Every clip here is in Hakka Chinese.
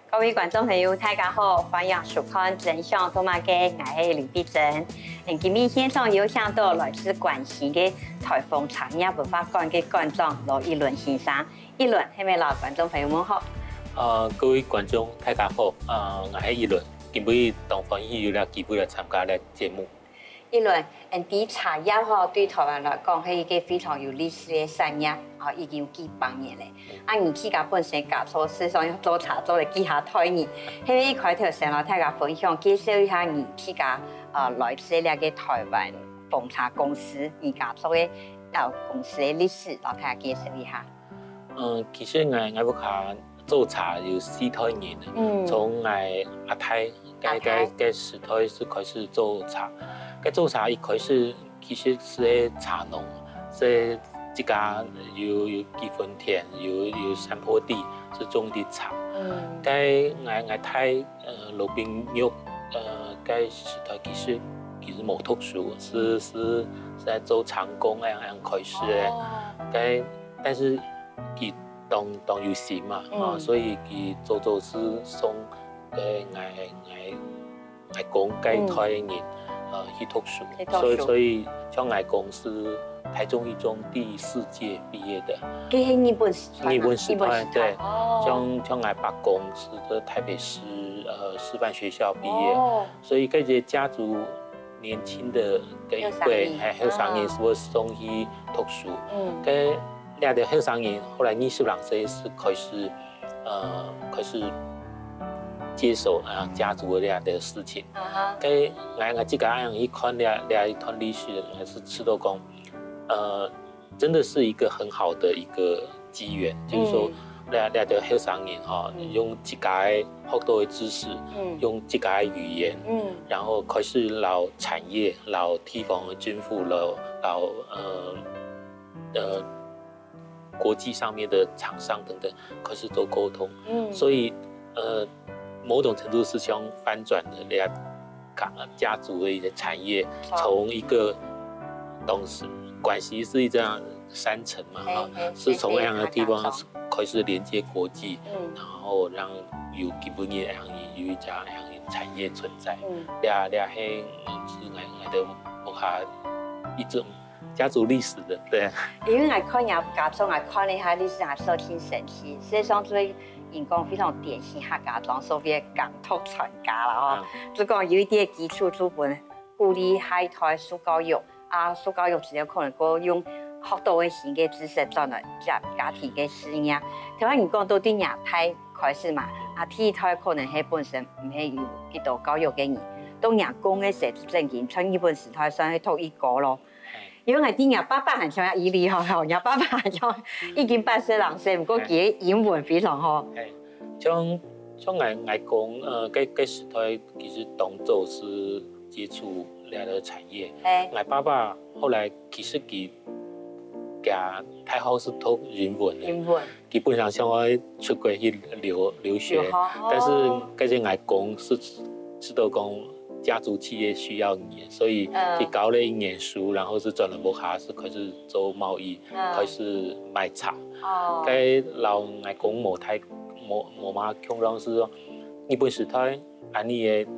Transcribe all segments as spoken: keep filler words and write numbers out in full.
各位觀眾朋友，大家好，歡迎收看《真想做麼个》，𠊎係林碧珍。嗯，今日現場有請到來自關西个臺風茶業文化館个館長羅一倫先生。一倫，係毋係摎觀眾朋友問好？呃，各位觀眾，大家好，呃，𠊎係一倫，今晡日當歡喜有這機會來參加這節目。 一倫，嗯，知茶業吼，對臺灣來講，係一個非常有歷史个產業，吼，已經有幾百年了。啊，你自家本身家族，事實上有做茶做了幾下代人，係毋係一開頭先摎大家分享，介紹一下你自家，呃，來自這個臺灣紅茶公司，你家族个，呃，公司个歷史，摎大家介紹一下。嗯，其實𠊎，𠊎屋下做茶有四代人了，嗯。從𠊎阿太 該，該，該時代係開始做茶。該做茶一開始其實係茶農，係自家有，有幾分田，有，有山坡地，係種滴茶。該𠊎，𠊎太，呃，羅賓玉，呃，該時代其實，其實無讀書，係，係，係在做長工恁樣，恁樣開始个。該，但係佢當，當有心嘛，啊，所以佢做，做係送 該𠊎，𠊎，𠊎公該代个人，呃，去讀書。去讀書。所以，所以像𠊎公係臺中一中第四屆畢業的。該係日本時代嘛？日本時代，日本時代，對。哦。像，像𠊎伯公係在臺北師，呃，師範學校畢業。哦。所以該个家族年輕的，的一輩，後生人。還後生人係會送去讀書。嗯。該這兜後生人後來二十零歲係開始 呃，開始接手，呃，家族个這樣的事情。該𠊎，𠊎自家恁樣去看這，這一段歷史，𠊎係知道講，呃，真的是一個很好的一個機緣，就是說，這，這兜後生人吼，用自家个學到个知識，用自家个語言，然後開始摎產業、摎地方个政府、摎，摎，呃，呃， 國際上面的廠商等等開始做溝通。所以，呃，某種程度是像翻轉了這家，家族的一些產業，從一個當時關西是一個山城嘛，哈，是從那樣的地方開始連接國際，然後讓有基本的這樣有一家這樣的產業存在。這，這係，嗯，是𠊎，𠊎兜屋下一種 家族歷史的，對。因為𠊎看若家族，𠊎看了一下歷史，𠊎說真神奇。事實上，這位人講非常典型客家庄所謂的耕讀傳家啦，吼。就講有一點基礎，就分鼓勵下一代受教育，啊，受教育之後可能過用學到个新个知識轉來接家庭个事業。頭先你講到對若太開始嘛，啊，第一代可能係本身毋係有幾多教育个人，到若公个時正經，像日本時代算係讀一個咯。 因為𠊎知若爸爸還像一例吼，吼，若爸爸還像已經八十零歲，毋過佢个英文非常好。像，像𠊎，𠊎公，呃，該，該時代其實當早係接觸這個產業。𠊎爸爸後來其實佢，佢大學係讀英文个。英文。 基本上想愛出國去留，留學，留學，哦。但是該時𠊎公係，知道講家族企業需要你，所以佢教了一年書，然後係轉來屋下，係開始做貿易，開始賣茶。哦。該摎𠊎公無太，無，無麼共樣，係講日本時代，恁呢个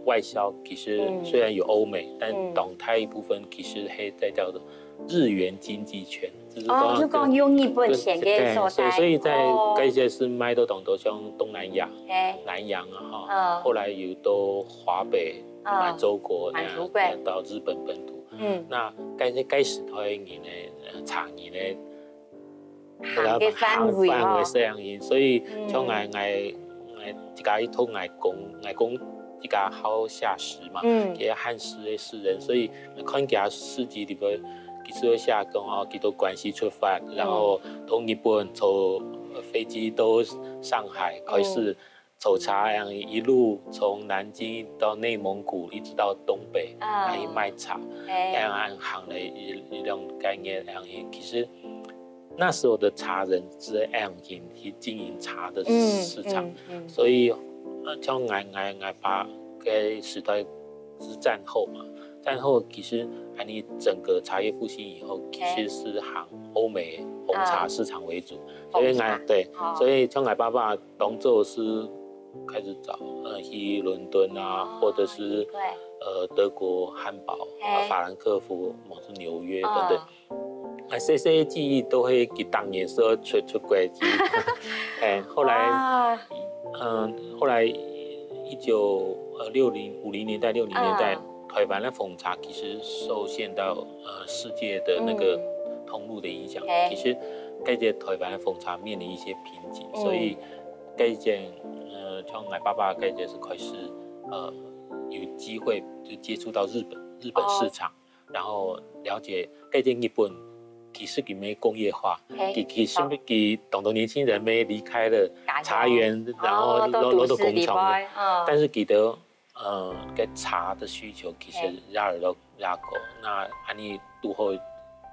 外銷其實雖然有歐美，但當大一部分其實係在叫做日元經濟圈。 就是講，哦，就講用日本錢个所在。對，所以，所以在該時係賣到當多像東南亞、南洋啊，哈，後來有到華北、滿洲國，滿洲國，到日本本土。嗯，那該，該時代个人呢，呃，茶人呢，行个範圍，範圍係恁樣，所以像𠊎，𠊎，𠊎自家一讀𠊎公，𠊎公自家好寫詩嘛，佢係漢詩个詩人，所以 看佢个詩集裡背，佢就會寫講哦，佢到關西出發，然後到日本坐飛機到上海，開始坐車，恁樣一路從南京到內蒙古，一直到東北，啊，去賣茶，恁樣行了一，一兩個月，恁樣，其實那時候的茶人是恁樣去經營茶的市場，所以，呃，像𠊎，𠊎，𠊎爸个時代是戰後嘛，戰後其實恁呢整個茶業復興以後，其實是行歐美紅茶市場為主，所以𠊎，對，所以像𠊎爸爸當初是開始找，呃，去倫敦啊，或者是呃德國漢堡啊、法蘭克福、或是紐約等等。 啊，細細个記憶都係佢當年所出，出國去。哎，後來，嗯，後來一九呃六零五零年代、六零年代，台灣的紅茶其實受限到呃世界的那個通路的影響。其實該屆台灣紅茶面臨一些瓶頸，所以該屆呃像𠊎爸爸該屆是開始呃有機會就接觸到日本日本市場。 然後了解該屆日本其實佢無工業化，佢佢身邊佢當多年輕人無離開了茶園，然後落落到工廠了，但是佢兜呃个茶的需求其實也有也高。那恁呢堵好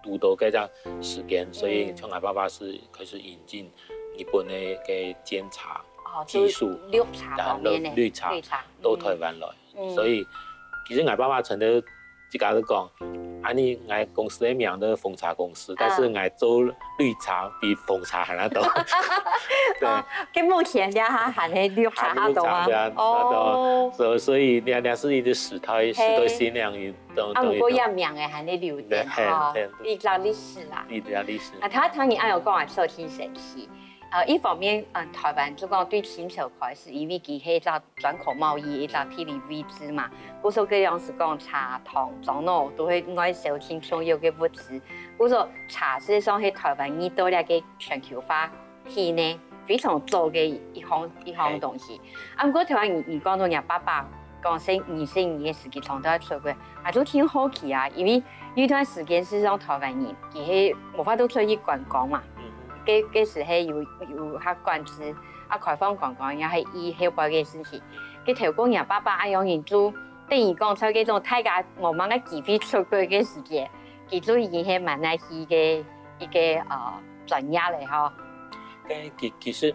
堵到該隻時間，所以像𠊎爸爸是開始引進日本的个煎茶技術，綠茶方面呢，綠茶到台灣來。 所以其實𠊎爸爸常常自家都講，恁呢𠊎公司个名都係紅茶公司，但是𠊎做綠茶比紅茶還要多。對，哦，該目前這下還係綠茶較多啊。還綠茶，對啊，哦，所所以這這係一個時代時代性樣，一種啊，毋過這名个還係留等吼，一個歷史啦，一個歷史。啊，頭頭你也有講啊，說起神奇。 呃，一方面，嗯，台灣就講對清朝開始，因為佢係一隻專口貿易、一隻地理位置嘛，故所該樣係講茶、糖、樟腦都係外銷盡重要个物資。故所茶事實上係台灣遇到這個全球化體呢非常早个一項一項東西。啊，毋過頭先你你講到若爸爸講細二十年个時期，常常出國，啊，就盡好奇啊，因為有一段時間事實上台灣人佢係無法度出去觀光嘛。 該該時係有有較管制，啊，開放觀光也係以後背个事情。該透過若爸爸恁樣人就等於講在該種大家無麼个機會出國个時節，佢就已經係蠻愛去个一個呃專業了吼。該其其實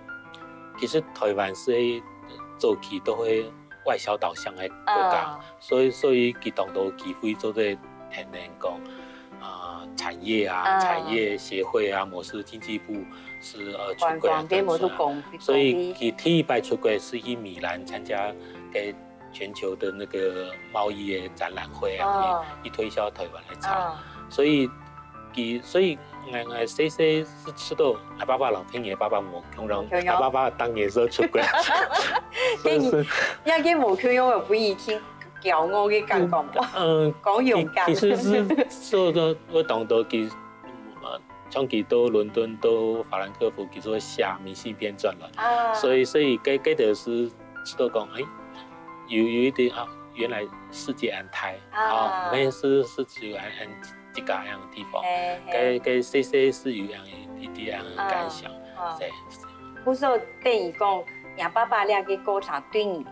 其實台灣係早期都係外銷導向个國家，所以所以佢當多機會做得聽人講。 啊，產業啊，產業協會啊，無就經濟部係呃出國啊，觀光，該無就公，所以佢第一擺出國係去米蘭參加該全球的那個貿易的展覽會啊，去去推銷台灣的茶。所以佢所以𠊎𠊎細細係知道𠊎爸爸摎別人爸爸無共樣，𠊎爸爸當年係出國，所以係，也係無共樣个，不一定。 驕傲个感覺嘛。嗯，講勇敢。其其實係說到會當多佢，呃，像佢到倫敦、到法蘭克福，佢就會寫明信片轉來。啊。所以所以該該就係知道講，哎，有有一點啊，原來世界恁大啊，毋係係係只有恁恁一家樣个地方。該該細細係有恁一點樣个感想，對。故所等於講，若爸爸這個過程對你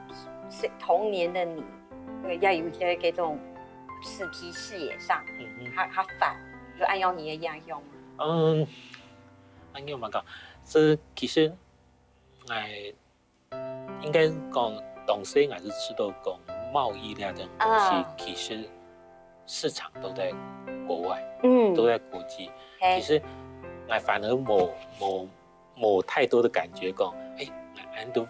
童年的你 也有這這種視野視野上，嗯嗯，較較闊，有恁樣个影響嗎？嗯，恁樣嘛講，這其實，哎，應該講，當時𠊎係知道講貿易這種東西，其實市場都在國外，嗯，都在國際。其實，𠊎反而無無無太多的感覺講，哎，恁都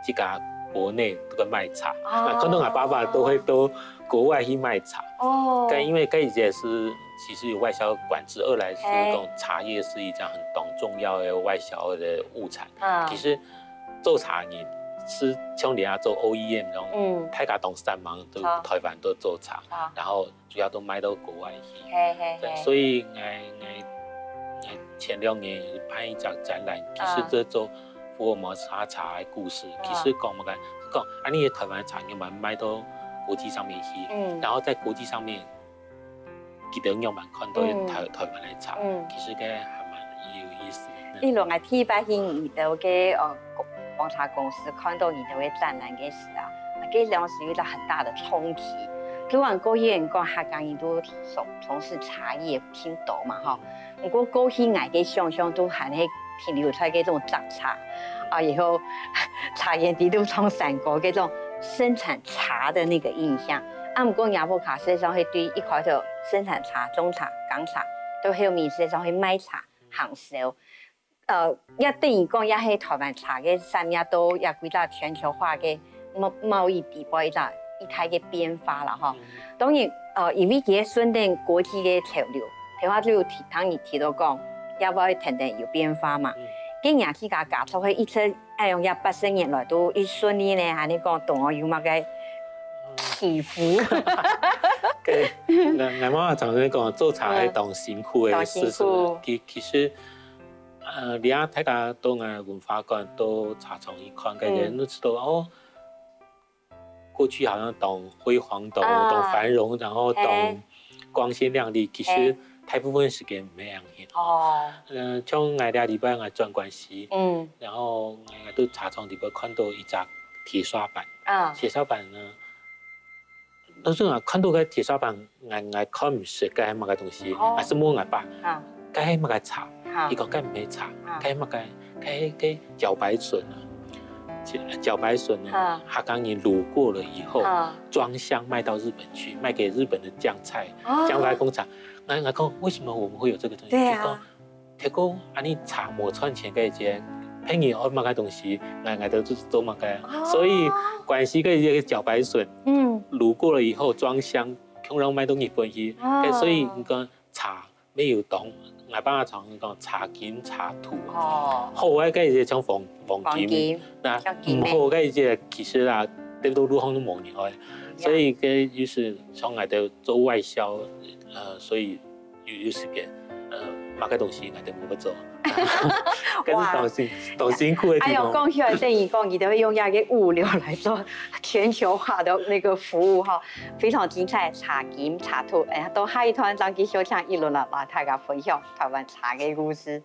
自家國內都在賣茶，啊，看到𠊎爸爸都會到國外去賣茶。哦，但因為該時節係其實有外銷管制，二來係講茶葉是一種很當重要的外銷的物產。啊，其實做茶人係像人家做O E M那種，嗯，大家當時在忙，都台灣都做茶，然後 主要都賣到國外去。嘿嘿嘿，所以𠊎𠊎𠊎前兩年辦一隻展覽，其實就做福爾摩沙茶个故事。其實講麼个，講恁呢个台灣茶仰般賣到國際上面去，然後在國際上面，佢兜仰般看到台台灣个茶，其實該還蠻有意思个。例如𠊎第一擺去你兜个呃紅茶公司看到你兜个展覽个時啊，該當時有一個很大的衝擊。雖然過去人講客家人都從從事茶業盡多嘛吼，毋過過去𠊎个想像都還係停留在該種摘茶啊，以後茶園裡肚唱山歌該種生產茶的那個印象。啊，毋過若屋下實際上係對一開頭生產茶、種茶、耕茶，到後面實際上係賣茶、行銷。呃，也等於講也係臺灣茶个產業到也歸隻全球化个貿貿易底背一隻一大个變化啦吼。當然，呃，因為佢係順等國際个潮流，頭下就有聽聽你提到講，也會跈等有變化嘛。該若自家家族係一直 恁樣也八十年來都一順利呢，恁樣講，同學有麼个啟發？對，𠊎𠊎媽媽常常講，做茶係當辛苦个事情。當辛苦其其實，呃，你啊，大家到𠊎文化館、到茶廠去看，感覺都知道哦，過去好像當輝煌、當啊當繁榮，然後當嘿光鮮亮麗，其實嘿大部分時間毋係恁樣。哦，呃，像𠊎這禮拜𠊎轉關西，嗯然後𠊎都茶廠裡背看到一隻鐵刷板，啊，鐵刷板呢，當時𠊎看到該鐵刷板，𠊎𠊎看毋識該係麼个東西，哦𠊎就問𠊎爸，啊該係麼个茶？啊佢講該毋係茶啊，該係麼个？該該茭白筍啊，茭茭白筍呢啊，客家人滷過了以後，啊，裝箱賣到日本去，賣給日本的醬菜哦醬料工廠。那那講為什麼我們會有這個東西？對啊佢講，結果恁樣茶無賺錢个時節，便宜愛麼个東西，𠊎𠊎都做麼个。哦所以關西个一個茭白筍嗯滷過了以後裝箱，共樣賣到日本去。哦所以你講茶沒有當，𠊎爸常講茶金茶土啊。哦，好个个係像黃黃金，黃金那像金毋好个个其實啊，跌到路項都無人愛。所以个就是像𠊎兜做外銷，呃，所以有有時間，呃，麼个東西𠊎兜無愛做，該係當辛當辛苦个哎呦，地方。講起來等於講，佢都會用這個物流來做全球化的那個服務哈，非常精彩，茶金茶土。哎呀，到下一段正繼續請一輪來同大家分享臺灣茶个故事。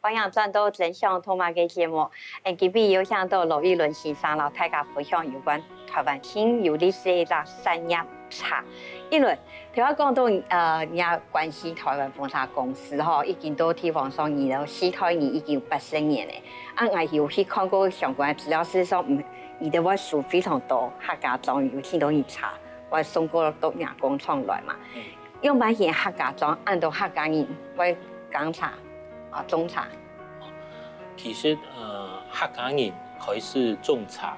歡迎轉到《真想讀麼个》節目。誒，今晡日有請到羅一倫先生，摎大家分享有關臺灣盡有歷史个一隻產業茶。一倫，頭先講到，呃，若關西臺灣紅茶公司吼，已經到地方上，你兜四代人已經有八十年了。啊，𠊎有去看過相關个資料，事實上，嗯，你兜會收非常多客家莊，有盡多人茶，會送過到若工廠來嘛。 仰般形客家莊，恁多客家人會耕茶啊，種茶。其實呃，客家人開始種茶，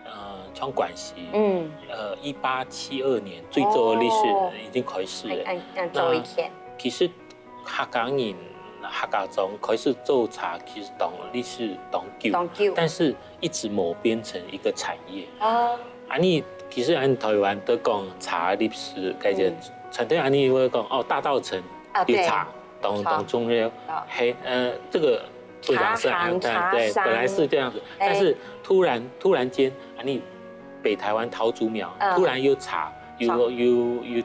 呃，像關西，嗯，呃，一八七二年最早个歷史哦已經開始了。很很很早以前。其實客家人客家莊開始做茶，其實當歷史當久，當久但是一直無變成一個產業。哦，啊，你其實俺臺灣都講茶歷史，該些嗯傳統俺你會講哦，大稻埕啊，對，的茶當茶當重要啊，嘿，呃，這個不講是茶行哎，對，茶商本來是這樣子，哎但是突然突然間，啊，你北臺灣桃竹苗嗯突然有茶，茶有有有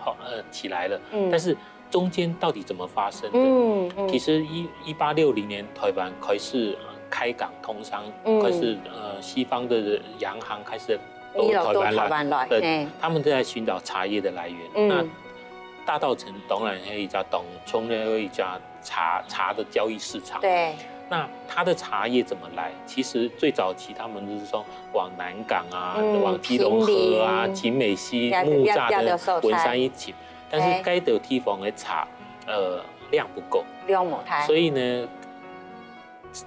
呃起來了，嗯但是中間到底怎麼發生的？嗯嗯，其實一一八六零年臺灣開始呃開港通商，嗯開始呃西方的洋行開始到一路到臺灣來，臺灣來，對嘿，他們在尋找茶葉的來源。嗯那大稻埕當然是一家當重要的一家茶茶的交易市場。對，那它的茶葉怎麼來？其實最早期他們就是說往南港啊，嗯往基隆河啊、平林景美溪、呀木柵呀呀的文山一帶，但是該个地方的茶，呃，量不夠，兩模態，所以呢，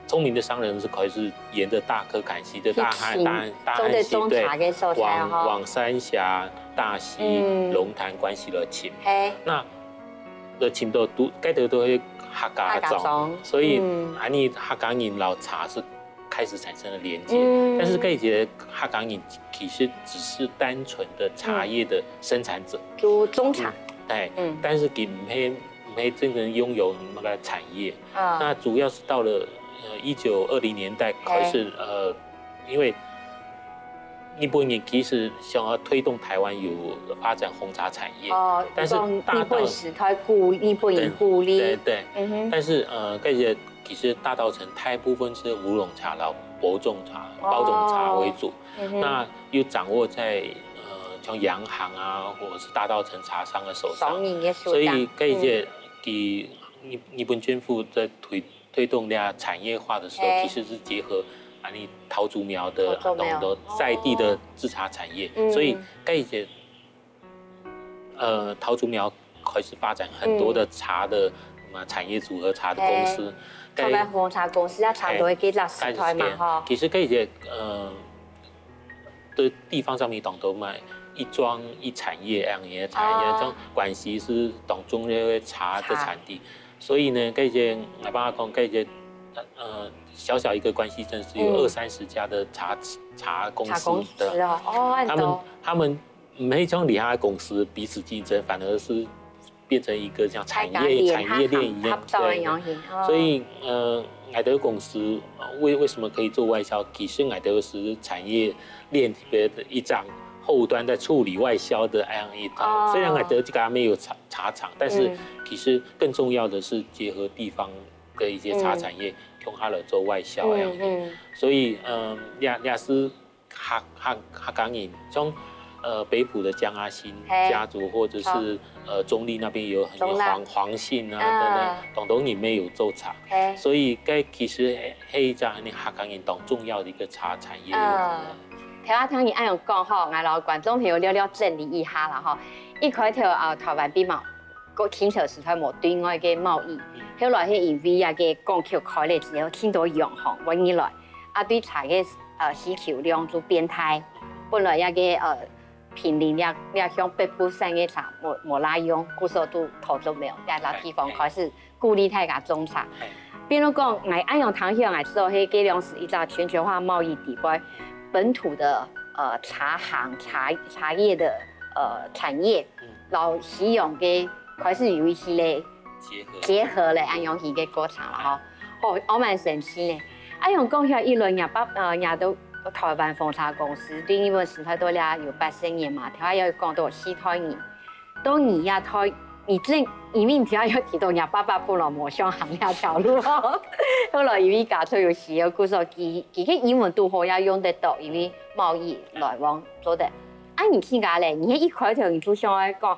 聰明的商人是可以是沿着大壑坎溪的大海、去尋大大做得種汉溪，對，茶个所在往哈，往三峽、大溪、嗯龍潭、關西來尋。嘿，那就尋到都該个都係客家莊，客家莊所以嗯恁呢客家人摎茶是開始產生了連接。嗯但是該个客家人其實只是單純的茶葉的生產者，就種茶，哎，嗯但是佢毋係毋係真正擁有那個產業。啊，那主要是到了呃一九二零年代開始，呃，因為日本人其實想要推動臺灣有發展紅茶產業，哦，但是講日大稻本時代鼓日本人鼓勵，對對，嗯哼，但是呃，該个其實大稻埕大部分是烏龍茶、老包種茶、哦包種茶為主，嗯哼，那又掌握在呃像洋行啊，或者是大稻埕茶商的手上。商人的手上。所以，該一些，嗯。佢日日本政府在推推动這產業化的時候，嘿。其實是結合啊，你桃竹苗的，桃竹苗。很多在地的製茶產業，嗯。所以該一些，呃，桃竹苗開始發展很多的茶的，嗯。什麼產業組合茶的公司，嘿。該，台灣紅茶公司啊，差不多該六十台嘛，嘿。吼。其實該一些，呃，的地方上面當多嘛，一庄一產業恁樣个產業，哦。像關西是當重要的茶的產地。茶。所以呢，該一些，𠊎爸爸講，該一些，呃，小小一個關西鎮是有，嗯。二三十家的茶，茶公司的。茶公司哦，哦，很多。他們，他們毋係像其他公司彼此競爭，反而是變成一個像產業，大家聯合，產業鏈一樣，合作的樣形，對。哦。所以，呃，𠊎兜公司，呃，為，為什麼可以做外銷？其實𠊎兜是產業鏈裡邊的一張後端在處理外銷的恁樣一端。哦。雖然𠊎兜自家沒有茶，茶廠，但是，嗯。其實更重要的是結合地方的一些茶產業，嗯。共下來做外銷恁樣。嗯，嗯。所以，呃，也，也是 客，客，客家人，像，呃，北埔的江阿信，嘿。家族，或者是，好。呃，中壢那邊有很多，中壢。黃，黃姓啊，啊。等等，當多人乜有做茶。嘿。所以該其實係，係一隻恁樣客家人當重要的一個茶產業。嗯。頭下聽你恁樣講吼，𠊎摎觀眾朋友略略整理一下啦吼。一開頭啊，台灣並無 過清朝時代無對外个貿易，嗯。後來係因為這个港口開了之後，盡多洋行會入來，啊，對茶个，呃，需求量就變大。本來這个，呃，坪林這，這向北部產个茶無，無罅用，故所就桃竹苗這地方開始鼓勵大家種茶。哎。比如講，𠊎恁樣聽起來，𠊎知道係該量係一隻全球化貿易底背，本土的，呃，茶行、茶，茶葉的，呃，產業，嗯。摎西洋个 開始有一息仔結合。結合咧，恁樣形个過程啦吼。哦，還蠻神奇呢。恁樣講起來，一輪若爸，呃，若到台灣紅茶公司，對日本時代到這有八十年嘛，頭下有講到四代人，到你這代，你正，因為你頭下有提到若爸爸本來無想行這條路，後來因為家族有需要，故所佢，佢个英文堵好也用得到，因為貿易來往做得。啊，你自家咧，你一開頭你就想愛講，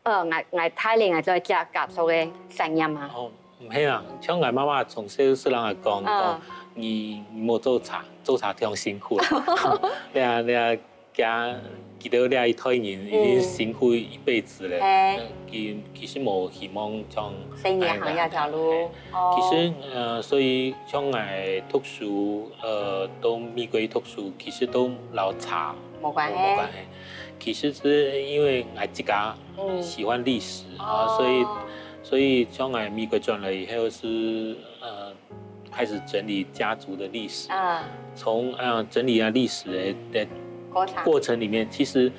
呃，𠊎，𠊎大人𠊎做這家族个產業嘛。哦，毋係啦，像𠊎媽媽從細就識摎𠊎講，嗯。講你，你莫做茶，做茶忒辛苦了。你啊，你啊，佢，佢兜這一代人已經辛苦一輩子了。嗯。哎。嗯，佢，其實無希望像細人行這條路。哎，哦。其實，呃，所以像𠊎讀書，呃，到美國讀書，其實都摎茶無關係。無關係。其實是因為𠊎自家 嗯。喜歡歷史啊，哦。所以，所以從來美國轉來以後是，呃，開始整理家族的歷史。啊。從，呃，整理啊歷史的，的過程。過程裡面，其實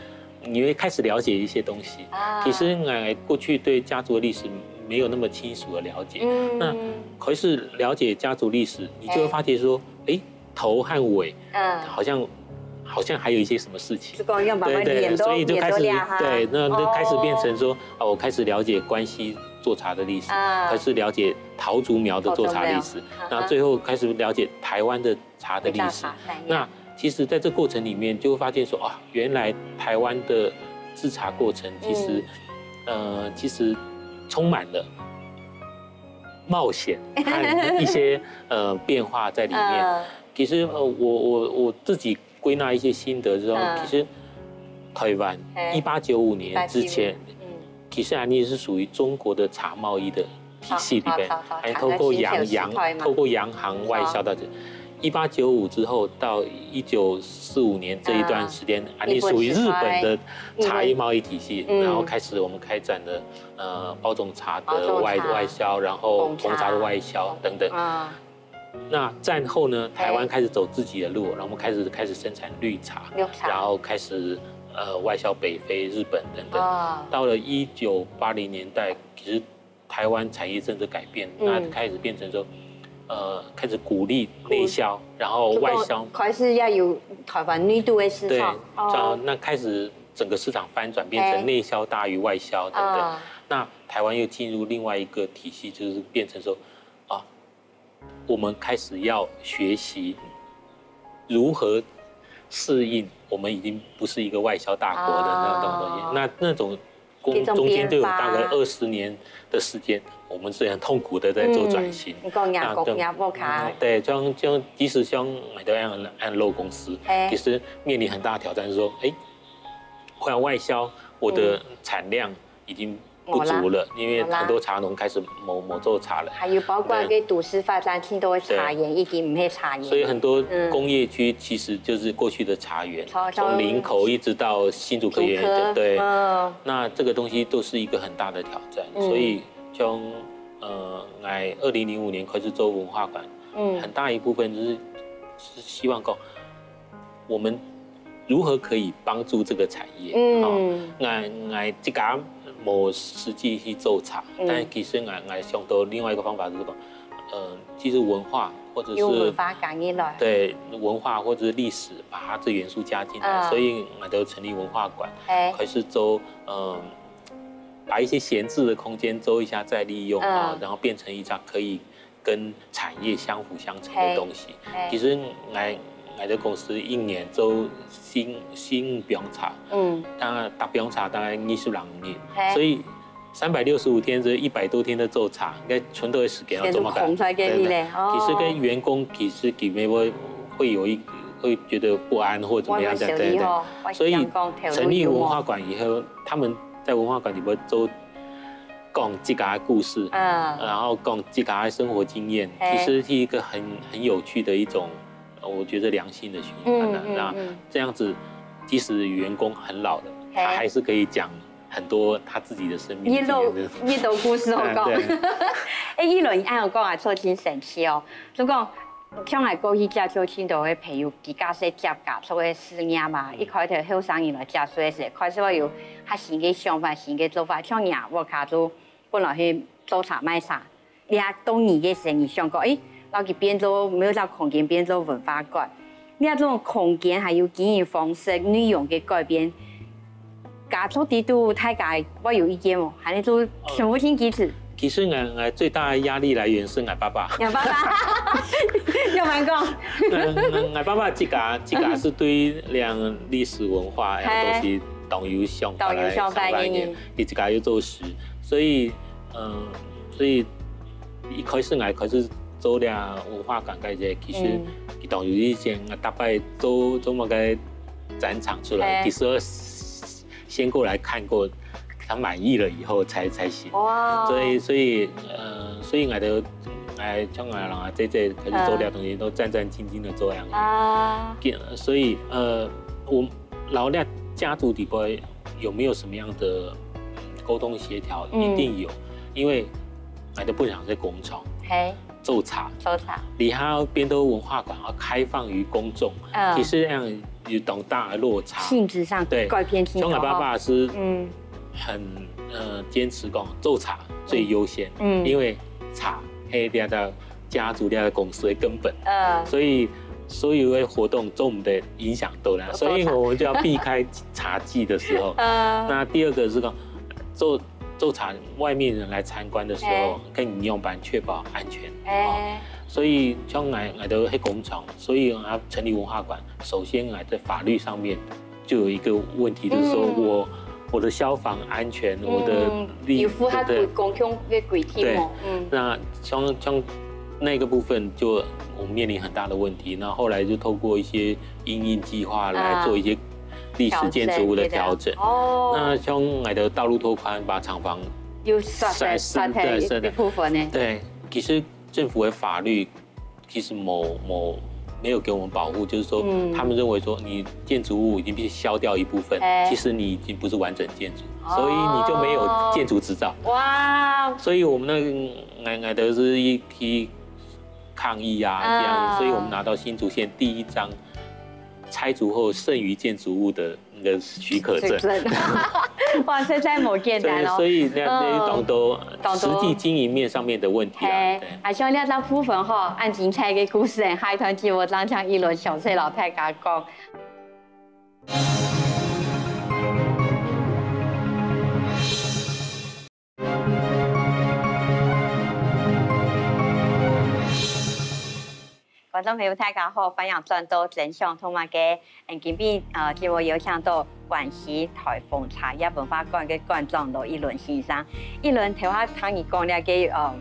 你會開始了解一些東西。啊。其實，呃，過去對家族的歷史沒有那麼清楚的了解。嗯。那開始了解家族歷史，你就會發現說，哎。 頭和尾，嗯。好像，好像還有一些什麼事情。是講用慢慢演到，對，對，對，所以就開始，演到這哈。對，那，那開始變成說，哦。啊，我開始了解關西做茶的歷史，啊。開始了解桃竹苗的做茶歷史，桃竹苗。嗯哼。那最後開始了解台灣的茶的歷史。製茶產業。那其實在這過程裡面就會發現說，啊，原來台灣的製茶過程其實，嗯。呃，其實充滿了 冒險和一些，呃，變化在裡面。嗯。其實，呃，我，我，我自己歸納一些心得之後，嗯。其實台灣，嘿。一八九五年之前，一八九五，嗯。其實還是屬於中國的茶貿易的體系裡面，好，好，好，好，還透過洋，洋，透過洋行外銷到這。一八九五之後到一九四五年這一段時間，啊。還是屬於日本的茶葉貿易體系，嗯。然後開始我們開展了 呃，包種茶的外，包種茶、外銷，然後紅茶的外銷等等。紅茶。啊。那戰後呢，嘿。台灣開始走自己的路，然後我們開始，開始生產綠茶，綠茶。然後開始，呃，外銷北非、日本等等。啊。到了一九八零年代，其實台灣產業政策改變，嗯。那開始變成說，呃，開始鼓勵內銷，鼓-，然後外銷。就講開始要有台灣內肚的市場。對，哦。這樣，那開始整個市場翻轉，變成內銷大於外銷等等。嘿。啊。 那台灣又進入另外一個體系，就是變成說，啊，我們開始要學習如何适应，我们已经不是一个外销大国的那种东西。啊。那那种工，这种中间就有大概变化。二十年的时间，我们是很痛苦的在做转型。嗯，你讲雅国，那这样，雅国卡。嗯，对，像，像即使像买到安，安乐公司，嘿。其实面临很大的挑战，是说，哎，我要外销，我的产量已经不足了，因为很多茶农开始某，某做茶了。还有包括个都市发展，很多个茶园已经毋系茶园。所以很多工业区其实就是过去的茶园，从林口一直到新竹科学园，竹科，对。嗯。那这个东西都是一个很大的挑战，所以从，呃，我二零零五年开始做文化馆，嗯。很大一部分就是，是希望讲， 我们如何可以帮助这个产业？嗯。吼，𠊎，𠊎自家无实际去做茶，嗯。但其实𠊎，𠊎想到另外一个方法就是说，呃，其实文化或者是用文化讲起来。对，文化或者是历史，把它这元素加进来，嗯。所以𠊎就成立文化馆，哎。开始做，呃，把一些闲置的空间做一下再利用啊，嗯。然后变成一家可以 跟产业相辅相成的东西。嘿，嘿。其实𠊎，𠊎个公司一年做新，新餅茶，嗯。大概，大餅茶大概二十零人，嘿。所以三百六十五天，这一百多天的做茶，应该存多的时间要做嘛？全部空出来给你嘞，对，对。哦。其实跟员工其实里面会，会有一，会觉得不安或怎么样，外面小弟吼，对，对。所以成立文化馆以后，他们在文化馆里面做 讲自家的故事，嗯。然后讲自家的生活经验，嘿。其实是一个很，很有趣的一种，呃，我觉得良性的循环啊。嗯，嗯，那嗯。这样子，即使员工很老了，嘿。他还是可以讲很多他自己的生命经验的。你都，你都故事好讲。嗯，对。哎，一轮你按我讲啊，做真神奇哦。就讲 像𠊎过去接觸盡多个朋友，佢假使接家族个事業嘛，嗯。一開頭後生人來接觸个時，開始會有較新个想法、新个做法。像𠊎屋下就本來係做茶賣茶，這當然个生意想講，誒，摎佢變做，無一隻空間變做文化館。這種空間還有經營方式、內容个改變， 家族裡肚大家會有意見無？還係就全部聽支持？其實𠊎，𠊎最大的壓力來源是𠊎爸爸。你爸爸？有蠻講。𠊎，𠊎，𠊎爸爸自家，自家是對這樣歷史文化，嘿。這樣東西當有想法，當有想法个人。佢自家又做事，所以，嗯，所以一開始𠊎開始做這文化館个時，其實嗯。佢當有意見，逐擺做，做麼个展場出來，嘿。其實 先過來看過，他滿意了以後才，才行。哇。所以，所以，呃，所以𠊎兜，𠊎，像𠊎啊，這，這，可是做這東西都戰戰兢兢的做樣子。啊。所以，呃，我，然後那家族裡背有沒有什麼樣的，嗯，溝通協調？嗯。一定有，因為𠊎兜本身係工廠。嘿。 做茶。做茶。這下變到文化館，要開放於公眾，嗯。其實這樣有當大的落差。性質上，對。改變性。像𠊎爸爸是，嗯。很，呃，堅持講做茶最優先，嗯。因為茶係這个家族這个公司的根本，嗯。所以所有的活動做毋得影響到啦，做茶。所以我們就要避開茶季的時候。嗯。那第二個是講，做 做茶，外面人來參觀的時候，嘿。跟營養班確保安全。嘿。哦，所以像𠊎，𠊎兜係工廠，所以啊，成立文化館，首先啊，在法律上面就有一個問題，就是說我，嗯。我的消防安全，我的嗯，利，有符合對不對？規，公共个規定哦。對。嗯。那像，像那個部分就我們面臨很大的問題，那後來就透過一些因應計畫來做一些啊。 歷史建築物的調整。調整，對的。哦。那像𠊎兜道路拓寬，把廠房有設，設，設，設，對，設的。一部分呢。對，其實政府的法律其實某，某，沒有給我們保護，就是說，嗯。他們認為說你建築物已經被削掉一部分，哎。其實你已經不是完整建築，哦。所以你就沒有建築執照。哇。所以我們那個，𠊎，𠊎兜是一，去抗議啊，這樣，啊。所以我們拿到新竹縣第一張拆除後剩餘建築物的那個許可證。許可證。哇，實在無簡單哦。所以，所以那，那當多，嗯，當多實際經營面上面的問題啊，嘿，對。啊，像這隻部分吼，恁精彩个故事，下一段節目正請一輪詳細摎大家講。觀眾朋友，大家好，歡迎轉到真想讀麼个。嗯，今晡，呃，節目邀請到關西臺風茶葉文化館个館長羅一倫先生。一倫，頭下聽你講這个，呃，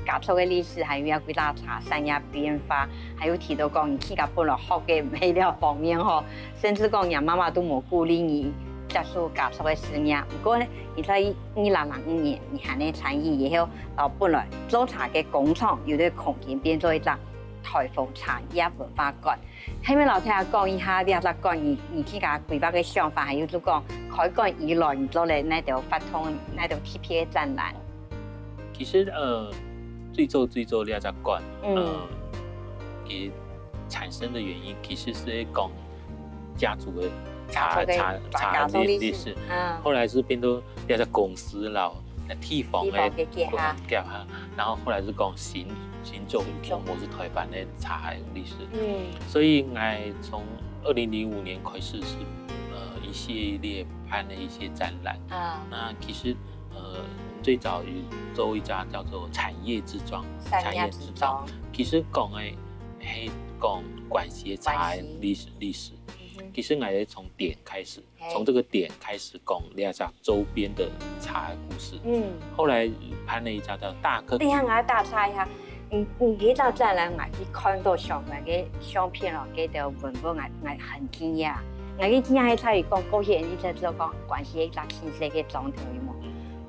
家族个歷史，還有這幾隻茶產業變化，還有提到講你自家本來學个毋係這方面吼，甚至講若媽媽都無鼓勵你接受家族个事業。毋過呢，你在二零零五年，你還在參與，然後，呃，本來做茶个工廠有个空間變做一隻臺風茶葉文化館。 係毋係摎大家講一下，這隻館你，你自家規劃个想法，還有就講開館以來你做了哪兜活動，哪兜特別个展覽？其實呃，最早最早這隻館，嗯呃，其實產生的原因其實是講家族的茶家族的茶茶家族歷史歷史，嗯後來是變到這隻公司了，那地方的地方的結合結合，然後後來是講新新種新種我是台灣的茶的歷史。嗯所以我從二零零五年開始是呃一系列辦了一些展覽。啊那其實呃最早有做一家叫做產業之庄，產業之庄，其實講的係講關西的茶的歷史歷史。嗯其實我也從店開始，嘿從這個店開始講這家周邊的茶的故事。嗯，後來辦了一家叫大客等一下，我要打岔一下。你你這隻展覽，我一看到上面个相片哦，該兜文物，我我很驚訝。我个驚訝係在於講，過去人一直都講關西一隻青色个庄頭，有無？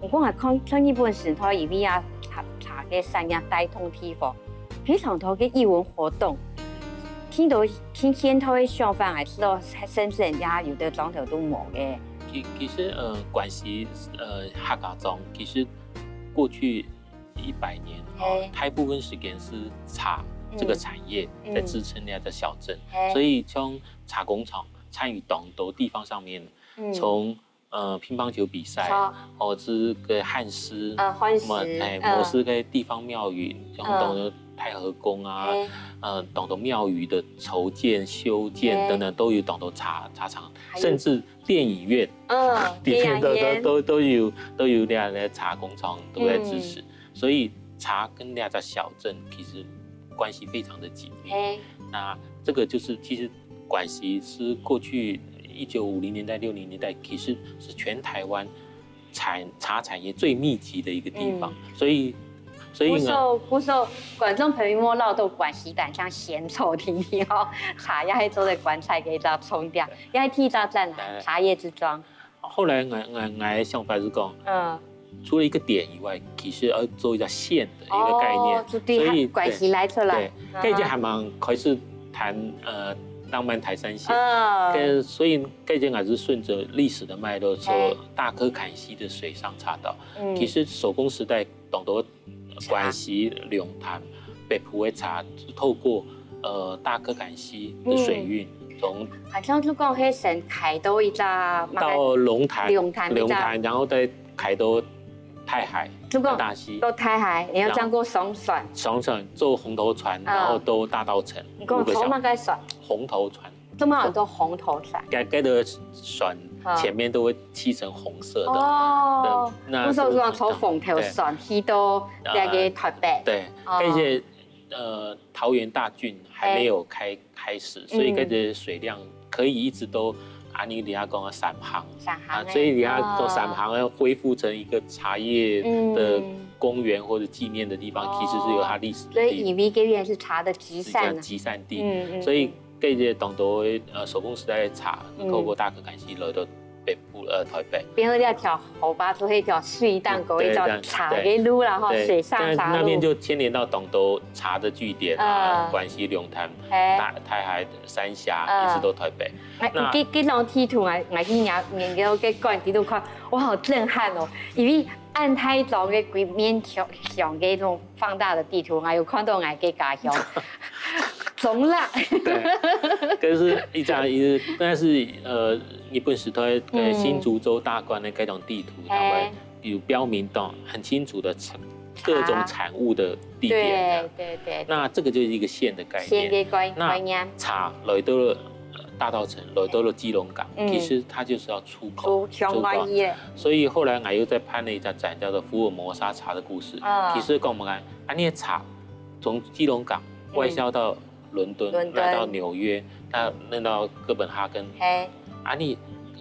我講我看看日本時代，因為啊茶茶个產業帶動地方，非常多个藝文活動，聽到聽現代个想法，還知道甚至人家有的庄頭都無个。其其實呃關西呃客家庄其實過去一百年哦嘿，大部分時間是茶嗯這個產業嗯在支撐那個小鎮，嘿所以從茶工廠參與當多地方上面，嗯從呃乒乓球比賽，好或者是个漢詩，啊，歡喜，麼哎，嗯或是个地方廟宇，像嗯當多太和宮啊，嘿呃，當多廟宇的籌建、修建嘿等等，都有當多茶茶廠，還有甚至電影院嗯，裡面都電影院都都都有都有那那茶工廠都在支持，所以茶跟那隻小鎮其實關係非常的緊密。嘿，那這個就是其實關西是過去一九五零年代、六零年代，其實是全台灣產茶產業最密集的一個地方，所以所以呢，不錯不錯，觀眾朋友莫落到關西，但像仙草聽聽哦，茶也係做得觀察个一隻重點，也係第一隻展覽，茶業之庄。後來我我我的想法是講，嗯，除了一個店以外，其實要做一個線的一個概念，哦，就對所以關西拉出來對，，這就還蠻開始談呃浪漫台三線。嗯，跟所以這間還是順著歷史的脈絡，說嘿大嵙崁溪的水上茶道。嗯其實手工時代當多關西龍潭北埔的茶，透過呃大嵙崁溪的水運，從好像就講係先開到一隻到龍潭，龍潭一隻龍潭，然後再開到泰溪，就講大溪，到泰溪，然後再過上船，上船坐紅頭船，嗯然後到大稻埕，你講坐麼个船？紅頭船，做麼个安到紅頭船？該該個船嗯前面都會漆成紅色的。哦，那不是講坐紅頭船去到該個台北，對，哦而且呃桃園大圳還沒有開開始，所以該個水量可以一直都，啊，你等下講的三行。三行啊，所以你要做三行要恢復成一個茶葉的公園或者紀念的地方，其實是有它歷史的地方。所以以為這邊是茶的集散，集散地，嗯嗯，所以這些當多呃手工時代的茶，透過大嵙崁溪來到北埔呃台北，變成一條河壩，做一條水，當過一條茶的路啦吼，水上茶路。那邊就牽連到當多茶的據點啊，關西龍潭、哎，大台海三峽，嗯一直到台北。那這這張地圖啊，我去研研究个觀地圖看，我好震撼哦，因為恁大張个規面像像个那種放大的地圖，還有看到𠊎个家鄉，中啦。對，可是一張一，但是呃，日本時代呃新竹州大觀的該張地圖，他們有標明到很清楚的產各種產物的地點。對對對，那這個就是一個線的概念。線个概概念。茶來到了呃大稻埕，來到了基隆港，其實它就是要出口，出出外去。所以後來我又再辦了一家展，叫做福爾摩沙茶的故事。其實講我們看，啊，那些茶從基隆港外銷到伦敦，伦敦。来到纽约，那那到哥本哈根，嘿。啊，你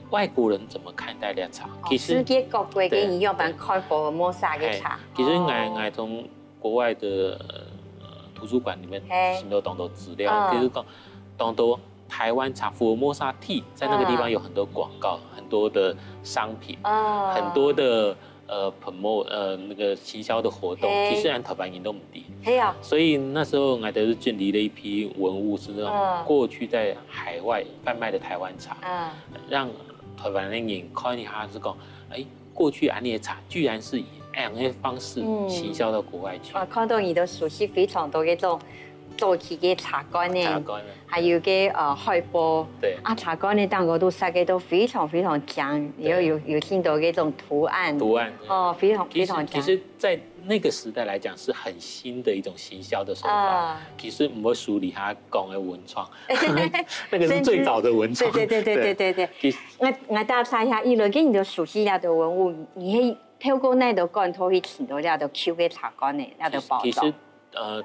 外国人怎么看待这茶？哦，其实世界各国个人样般看福尔摩沙个茶。嘿，其实我哦。我从国外的呃图书馆里面嘿。寻到当多资料，嗯。就是讲当多台湾茶福尔摩沙 tea，在那个地方有很多广告，嗯。很多的商品，嗯。很多的呃 promote 呃那个行销的活动，嘿。其实俺台湾人都不知。嘿啊。所以那时候俺就是建立了一批文物，是那种嗯。过去在海外贩卖的台湾茶，嗯。让台湾的人看一下，是讲，哎，过去俺的茶居然是以这样的方式嗯。行销到国外去。哇，看到你都熟悉非常多个这种早期个茶馆呢。茶馆呢。 还有个呃海报，对。啊，茶馆个当中都设计都非常非常靚，对。有有有很多个这种图案，图案，哦，非常其实非常靚。其实，在那个时代来讲，是很新的一种行销的手法。啊。其实我们书里下讲的文创，那个是最早的文创。对对对对对对对。其实我我打岔一下，一轮给你的熟悉了的文物，你可以透过那个罐头去请到了的 Q 个茶馆呢，那个宝藏。其实呃，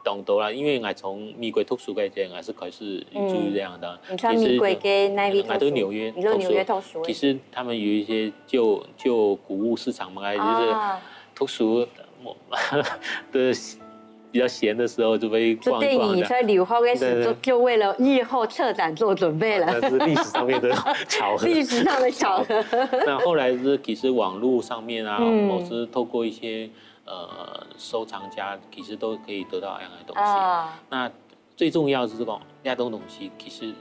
当多啦，因为我从美国读书个时候，我是开始注意这样的。嗯。你在美国个哪里读书？我在纽约读书。你在纽约读书。其实他们有一些旧旧古物市场嘛，就是啊。读书的比较闲的时候就会逛一逛这样。就等于在留学的时候，对对。就为了日后策展做准备了。那是历史上面的巧合。历史上的巧合。那后来是其实网络上面啊，嗯。我是透过一些 呃收藏家其实都可以得到一样的东西。啊。那最重要的是讲，那种东西其实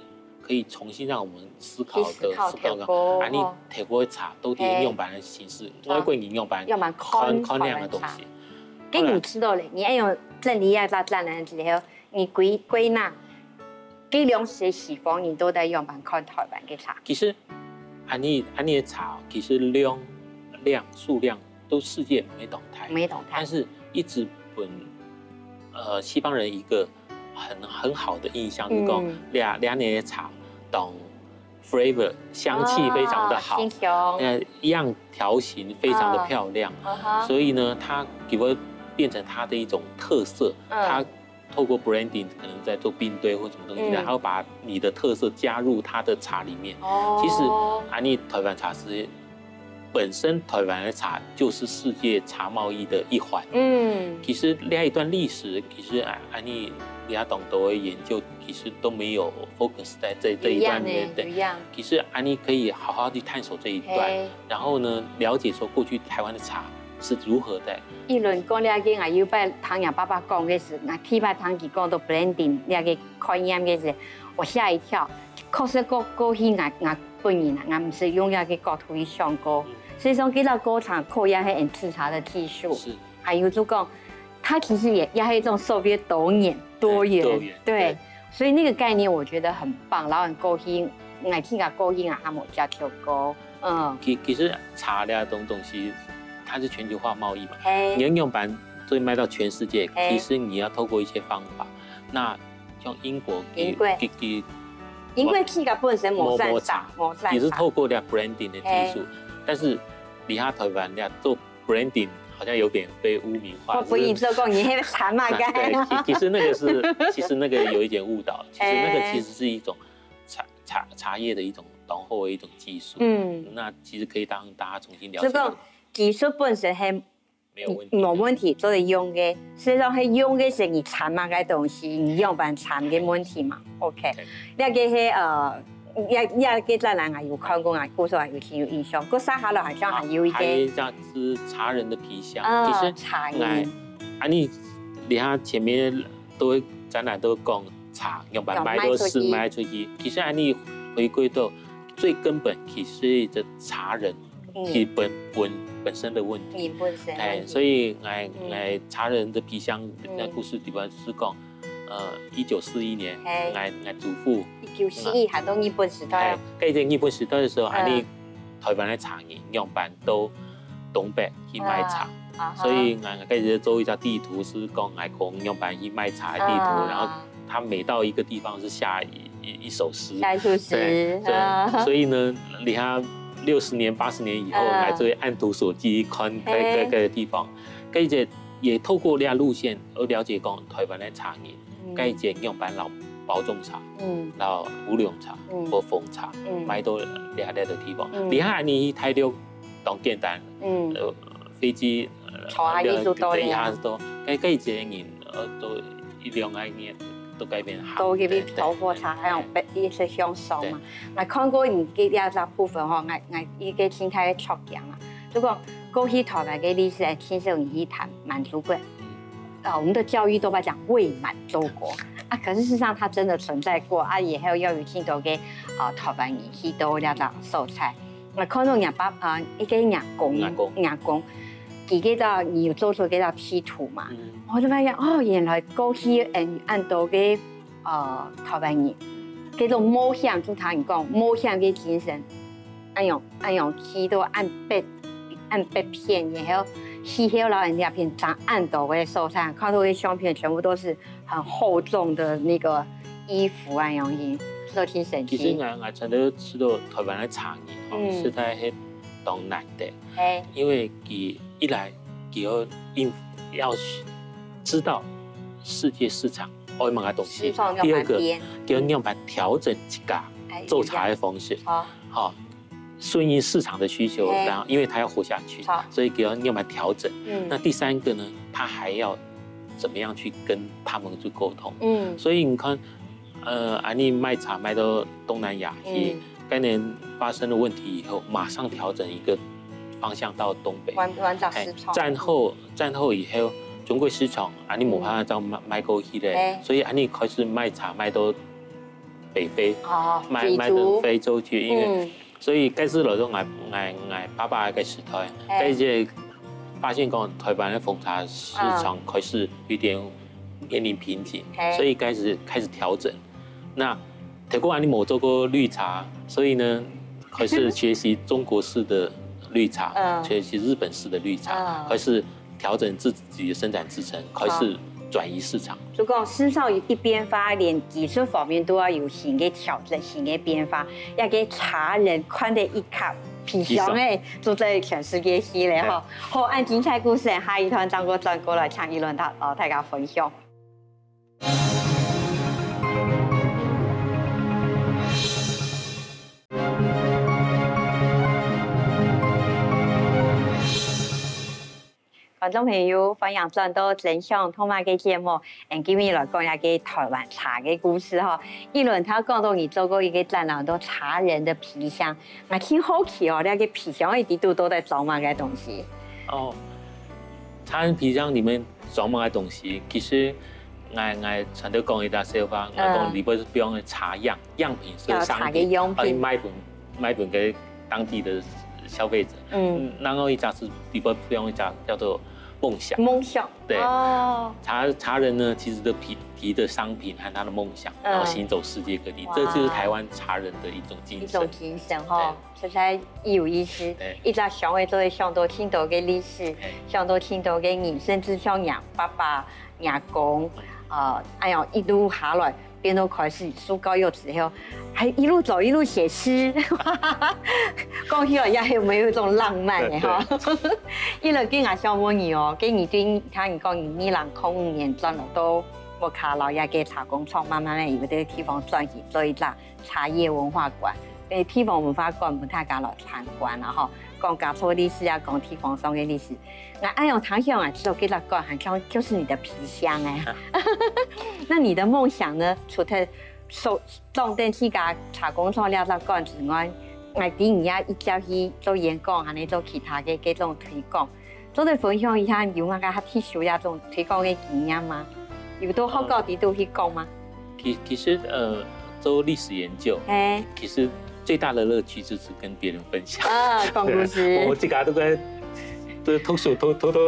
可以重新让我们思考的，去思考思考个，透过，啊，你透过茶到底用样般的形式，哦。外国人用样般，用样般看看那样的东西。看台湾茶。跟你知道嘞，你要用整理一下展览之后，你归归纳，这两个西方人都在用样般看台湾个茶。其实，恁呢恁呢个茶，其实量量数量 都世界没动态，没动态。但是一直分呃西方人一个很很好的印象，就是讲嗯。两两年的茶，当 flavor 香气非常的好，哦，清香。那样条形非常的漂亮，嗯。嗯哼。所以呢，它给我变成它的一种特色，嗯。它透过 branding 可能在做并堆或什么东西的，嗯。它会把你的特色加入它的茶里面。哦。其实，啊，你台湾茶是 本身台湾的茶就是世界茶贸易的一环。嗯。其实那一段历史，其实啊，恁呢，人家懂得的研究，其实都没有 focus 在这这一段里面。一样的，一样。其实恁呢可以好好去探索这一段，嘿。然后呢，了解说过去台湾的茶是如何在。一轮讲了个，我有一摆听人爸爸讲个是，我第一摆听佢讲到 blending 那个概念个时，我吓一跳。确实过过去我我 本人啊，我毋是用那个角度去想过。嗯。所以说，这个过程考验是很自查的技术。是。还有就讲，它其实也也是一种所谓多元，多元，对，多元，对。对。所以那个概念我觉得很棒，然后很高兴，我听个高兴啊，他们有加跳高，嗯。其其实茶这种东西，它是全球化贸易嘛，嘿。你要样般所以卖到全世界，嘿。其实你要透过一些方法，那像英国，英国。给给给 英国自家本身无散茶，无无茶，无散茶。也是透过这样 branding 的技术，嘿。但是你看台湾这样做 branding 好像有点被污名化。我不一定做过，你那个茶嘛，啊，对，其其实那个是，其实那个有一点误导，其实那个其实是一种茶茶茶叶的一种浓厚的一种技术，嗯。那其实可以让大家重新了解。就讲技术本身很 没有问题。没有问题，做得用个。所以说，还用个是你产么个东西，你样般产个问题嘛。OK，对。那个是呃，也也个展览啊，有看过啊，故事啊，有挺有印象。过剩下来好像还有一个，还有一家是茶人的皮箱，啊，其实茶人。哎，啊，你你看前面都会展览都讲茶，样般卖到市卖出去。其实啊，你回归到最根本，其实这茶人 嗯。是本本本身的问题。你本身的问题。哎，所以哎嗯。哎，茶人的皮箱嗯。那故事里边是讲，呃，一九四一年，嘿。哎哎祖父，一九四一还到日本时代啊。哎，在日本时代的时候，嗯。还有台湾的茶人样般都东北去卖茶，啊，啊哈。所以哎，开始做一张地图，是讲哎讲样般去卖茶的地图，啊。然后 他每到一个地方是下一一一首诗。下一首诗，对对，啊。所以呢，你看六十年、八十年以后，啊。还是会按图索骥看该该哎。该个地方，而且也透过这样路线而了解讲台湾的茶人，該一節仰般摎包種茶，嗯，摎烏龍茶，嗯，或紅茶，嗯，賣到這這个地方。嗯，你看你去大陸當簡單，嗯，呃，飛機，呃，坐下去就到了。一下就到。該該一節人，呃，都一兩个月都改變行。都因為豆腐茶，還有一些享受嘛。對。𠊎看過你个這隻部分吼，𠊎𠊎一个心態著驚啊。如果過去台灣个歷史，聽說你去談滿族國， 啊，我們的教育都在講為滿洲國啊，可是事實上它真的存在過啊，也還有邀請到个啊台灣人去到這个所在。𠊎看到若爸啊，一个若公，若公，若公，佢个到你有做出个到批圖嘛，嗯，我就發現哦，原來過去嗯恁多个呃台灣人，這種冒險，就像你講冒險个精神， 恁樣恁樣去到恁北恁北片，然後氣候摎人這片差恁多个所在，看到个相片全部都是很厚重的那個衣服恁樣去，都挺神奇。其實𠊎𠊎常常知道台灣个茶葉吼，嗯，實在係當難得，嘿，因為佢一來佢要應要知道世界市場愛麼个東西，市場要第二個，慢點，佢要仰般調整自家，哎，做茶个方式，好，好， 順應市場的需求，哎，然後因為它要活下去，好，所以給它慢慢調整。嗯，那第三個呢，它還要怎麼樣去跟他們去溝通？嗯，所以你看，呃，恁樣賣茶賣到東南亞去，嗯，該年發生了問題以後，馬上調整一個方向到東北。灣灣仔市場。哎，戰後戰後以後，中國市場恁樣無辦法再賣賣過去了，哎，所以恁樣開始賣茶賣到北非，哦，賣賣到非洲，非洲去，因為，嗯， 所以該時來講，𠊎𠊎𠊎爸爸个時代，哎，該時發現講台灣个紅茶市場開始有點面臨瓶頸，哎，所以開始開始調整。那透過恁樣無做過綠茶，所以呢，開始學習中國式的綠茶，嗯，學習日本式的綠茶，嗯，開始調整自己的生產製程，開始轉移市場。就講市場一變化，連技術方面都要有新个調整、新个變化，這个茶人看得一卡，皮箱个，做在全世界去了吼。好，恁精彩故事，下一段正過轉過來，請一輪大哦大家分享。 觀眾朋友，歡迎轉到《真想讀麼个》節目。嗯，今日來講一下个台灣茶个故事吼。一輪頭講到你做過一個展覽，很多茶人的皮箱，𠊎挺好奇哦，這個皮箱裡肚到底裝麼个東西？哦，茶人皮箱裡面裝麼个東西？其實 𠊎𠊎常常講一隻笑話，𠊎講，嗯，你不是不用茶樣樣品，是商品，哦，茶个樣品，啊，賣分賣分給當地的消費者。嗯，然後一隻是你不不用一隻叫做夢想。夢想，對，哦，茶茶人呢，其實都提提的商品和他的夢想，然後行走世界各地，哇，這就是台灣茶人的一種精神。一種精神吼。對。 實在有意思。對，一隻想愛做得想到盡多个歷史，對，想到盡多个人，甚至像若爸爸、若公，呃，哎呀，一路下來，變到開始受教育之後，還一路走一路寫詩，講起來也有沒有一種浪漫的哈？對，對。一路跟𠊎想問你哦，跟你對，聽你講你二零空五年轉來到屋下，摎這个茶工廠，慢慢的有个地方轉去做一隻 茶業文化館，誒，地方文化館分大家來參觀啦吼，講家族歷史啊，講地方上个歷史。𠊎恁樣聽起來，𠊎知道這隻館好像就是你的皮箱哎。那你的夢想呢？除了所裝等自家茶工廠這隻館之外，𠊎知你也一直去做演講，還有做其他个各種推廣。 做得分享一下，有麼个較特殊這種推廣个經驗嗎？有到學校裡肚去講嗎？其其實呃，做歷史研究，嘿，其實最大的樂趣就是跟別人分享。啊，講故事。對，我自家都在都在讀書，偷偷偷。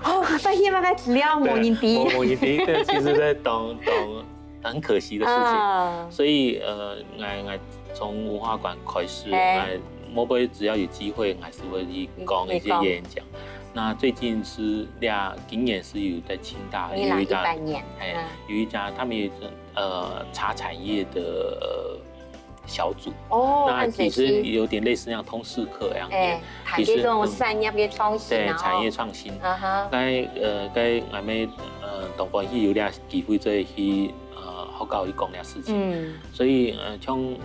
哦，發現麼个資料無人知。對，無無人知，但其實在當當 很可惜的事情。啊。所以呃，𠊎𠊎從文化館開始，嘿，𠊎每每只要有機會，𠊎還是會去講一些演講。那最近是呀，今年是有在清大有一家，二零一八年，哎，嗯，有一家他們有一個呃茶產業的呃小組，哦，那其實有點類似像通識課一樣的，哎，談這種產業的創新，對，產業創新。啊哈，該呃該𠊎們呃當歡喜有這機會做去呃學校去講這事情。嗯。所以呃像𠊎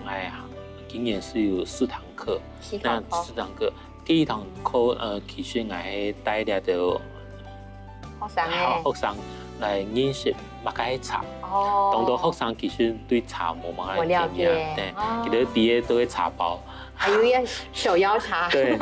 今年是有四堂課，四堂課。那四堂課，第一堂課呃其實𠊎係帶這兜學生學學生來認識麼个係茶。哦，當多學生其實對茶無麼个無了解，經驗，對，佢兜畢業都會茶包。還有一手搖茶，對，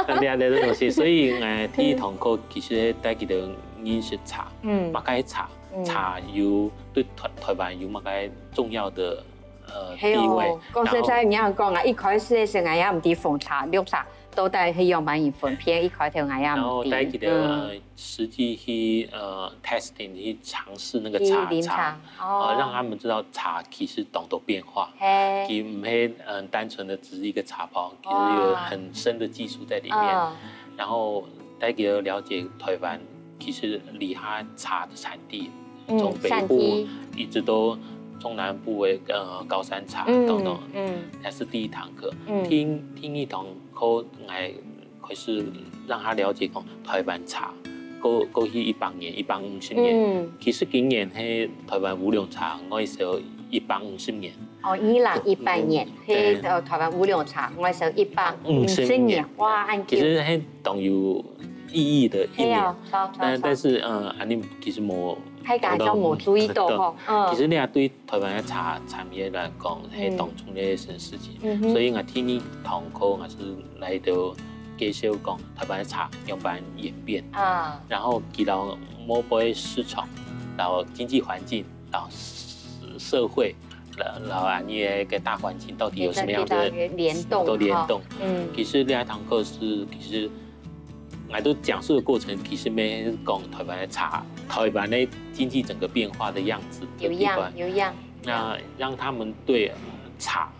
很了解這東西，所以呃第一堂課其實帶佢兜認識茶，嗯麼个係茶，茶有對台台灣有麼个重要的呃地位係哦，，講實在，你恁講啊，一開始个時候，𠊎也毋知紅茶、綠茶到底係仰般人分辨，一開頭𠊎也然後毋知。帶佢兜呃實際去呃 testing 去嘗試那個茶去啉茶茶，哦呃讓他們知道茶其實當多變化，嘿，佢毋係嗯單純的只是一個茶包，其實有很深的技術在裡面。嗯，然後帶佢兜了解台灣其實這下茶的產地，嗯從北部產地一直到中南部的呃高山茶嗯等等，嗯那是第一堂課。嗯第第二堂課，𠊎開始讓他了解講台灣茶過過去一百年、一百五十年，嗯，其實今年係台灣烏龍茶外銷一百五十年。哦，二零一八年，對係呃台灣烏龍茶外銷一百五十年，哇，恁久，其實係當有意義的一年。係啊，超超超，但但是呃，恁樣其實無大家就無注意到吼，嗯，其實你也對台灣的茶產業來講，係當重要的一件事情。嗯哼所以𠊎第二堂課，𠊎係來到介紹講台灣的茶仰般演變，啊，然後佢摎外背市場，然後經濟環境，然後社社會，然後恁樣的一個大環境到底有什麼樣的連動都連動。嗯其實這堂課是其實。𠊎兜講述的過程，其實乜係講台灣的茶，台灣的經濟整個變化的樣子的有地方樣。有樣，那讓他們對茶，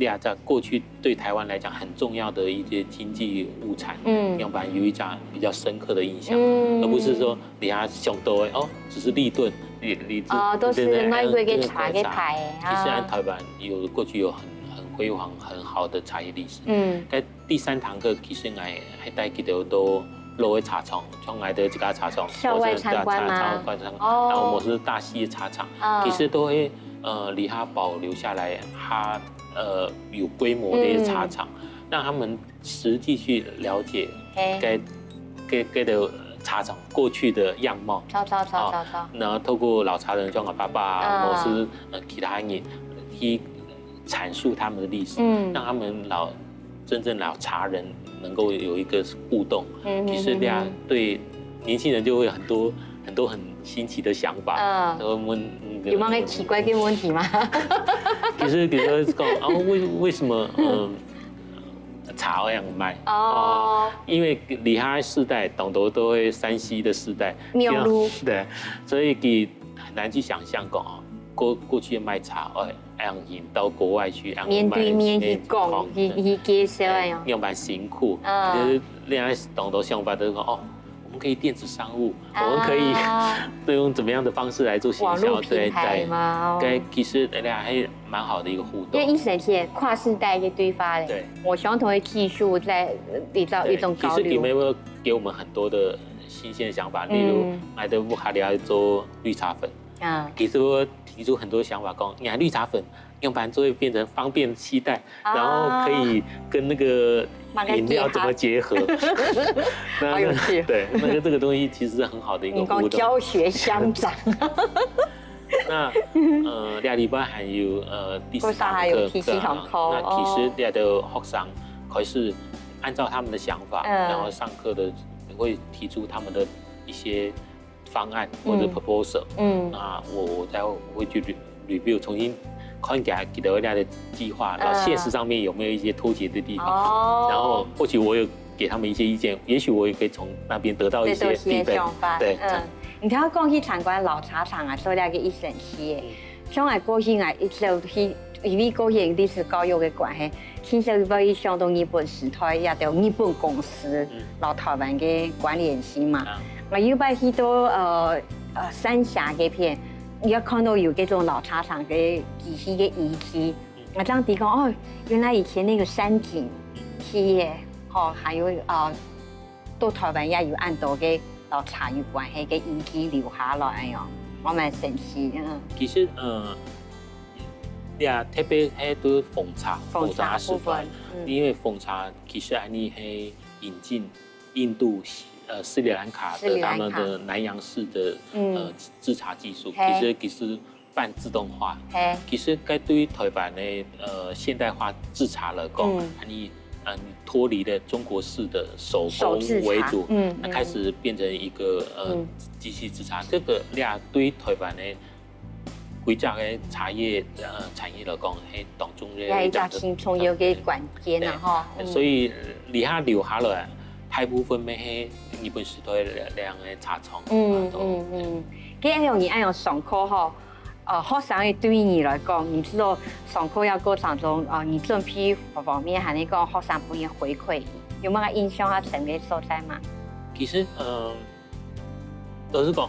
這隻過去對台灣來講很重要的一些經濟物產，嗯仰般有一家比較深刻的印象，嗯而不是說你要想到的哦，只是立頓，你你哦，都是對對外國个對茶个牌其實啊，台灣有過去有很很輝煌很好的茶葉歷史。嗯該第三堂課其實𠊎還帶佢兜到老个茶廠，像𠊎兜自家茶廠，校外參觀嗎或者茶茶茶哦然後我是大溪的茶廠，啊其實都會呃這下保留下來，它呃有規模的一些茶廠，讓他們實際去了解嘿，該該該个茶廠過去的樣貌。超超超超超，然後透過老茶人，像我爸爸啊啊，或是呃其他人，去闡述他們的歷史，嗯讓他們老真正老茶人能夠有一個互動。嗯其實這樣對年輕人就會有很多很多很新奇的想法。嗯然後問有麼个奇怪个問題嗎？其實比如說講啊，為為什麼嗯茶會恁樣賣？哦，因為這下世代當多都會三C的世代，網路對，所以佢很難去想像講哦，過過去賣茶，哦，恁樣到國外去，恁樣面對面去賣講，去去介紹哎喲，樣般辛苦，啊就是戀愛當多想法都是講哦，我們可以電子商務，我們可以啊都用怎麼樣的方式來做行銷，網路平台嘛，哦對，其實人家還蠻好的一個互動。因為以前是跨世代个對話嘞，對，我相同的技術在一種一種交流，其實佢們會給我們很多的新鮮的想法，例如嗯買的不卡里要做綠茶粉，啊，其實我提出很多想法，講你看綠茶粉用完之後會變成方便攜帶，啊然後可以跟那個飲料怎麼結合，那好有趣對，那個這個東西其實是很好的一個你講互動。教學相長，那呃，這禮拜還有呃第四堂課，為啥還有第四堂課對啊那其實這个學生開始按照他們的想法，嗯然後上課的會提出他們的一些方案或者嗯 proposal，、嗯那我我再會去 re- review，重新看一下佢兜个計劃，然後現實上面有沒有一些脫節的地方，哦，然後或許我有給他們一些意見，也許我也可以從那邊得到一些這都是 feedback。想法，對，嗯，你聽我講去參觀老茶廠啊，做了个一星期耶。像𠊎過去𠊎一直去，因為過去歷史教育个關係，經常會想到日本時代，也有日本公司，然後台灣个關聯性嘛。我有擺去到呃呃三峽該片，也看到有這種老茶廠个機器个遺跡，我這樣提講哦，原來以前那個三井企業，吼，還有呃，到台灣也有恁多个到茶有關係个遺跡留下來哦，我蠻神奇，嗯。其實，呃，你啊，特別係對奉茶，奉茶部分，奉茶時段，嗯。因為奉茶其實恁呢係引進印度、呃，斯里蘭卡的斯里蘭卡。他們的南洋式的，嗯。呃，製茶技術，嘿。其實，其實半自動化。嘿。其實，該對於台灣的，呃，現代化製茶來講，嗯。恁呢，嗯，脫離了中國式的手工為主，手製茶，嗯，那開始變成一個，呃，嗯。機器製茶。這個呀，對於台灣的規隻个茶葉，呃，產業來講，係當中的也係一隻一隻新創業个關鍵啊，吼，嗯。所以，呃，這下留下來，大部分乜係日本時代个茶廠，嗯，啊，都，嗯，嗯。其實恁樣，你恁樣上課吼， 呃，學生个對你來講，你知道上課个過程中，呃，你準備方面，還係講學生分你回饋，有麼个印象較深个所在嗎？其實，呃，老實講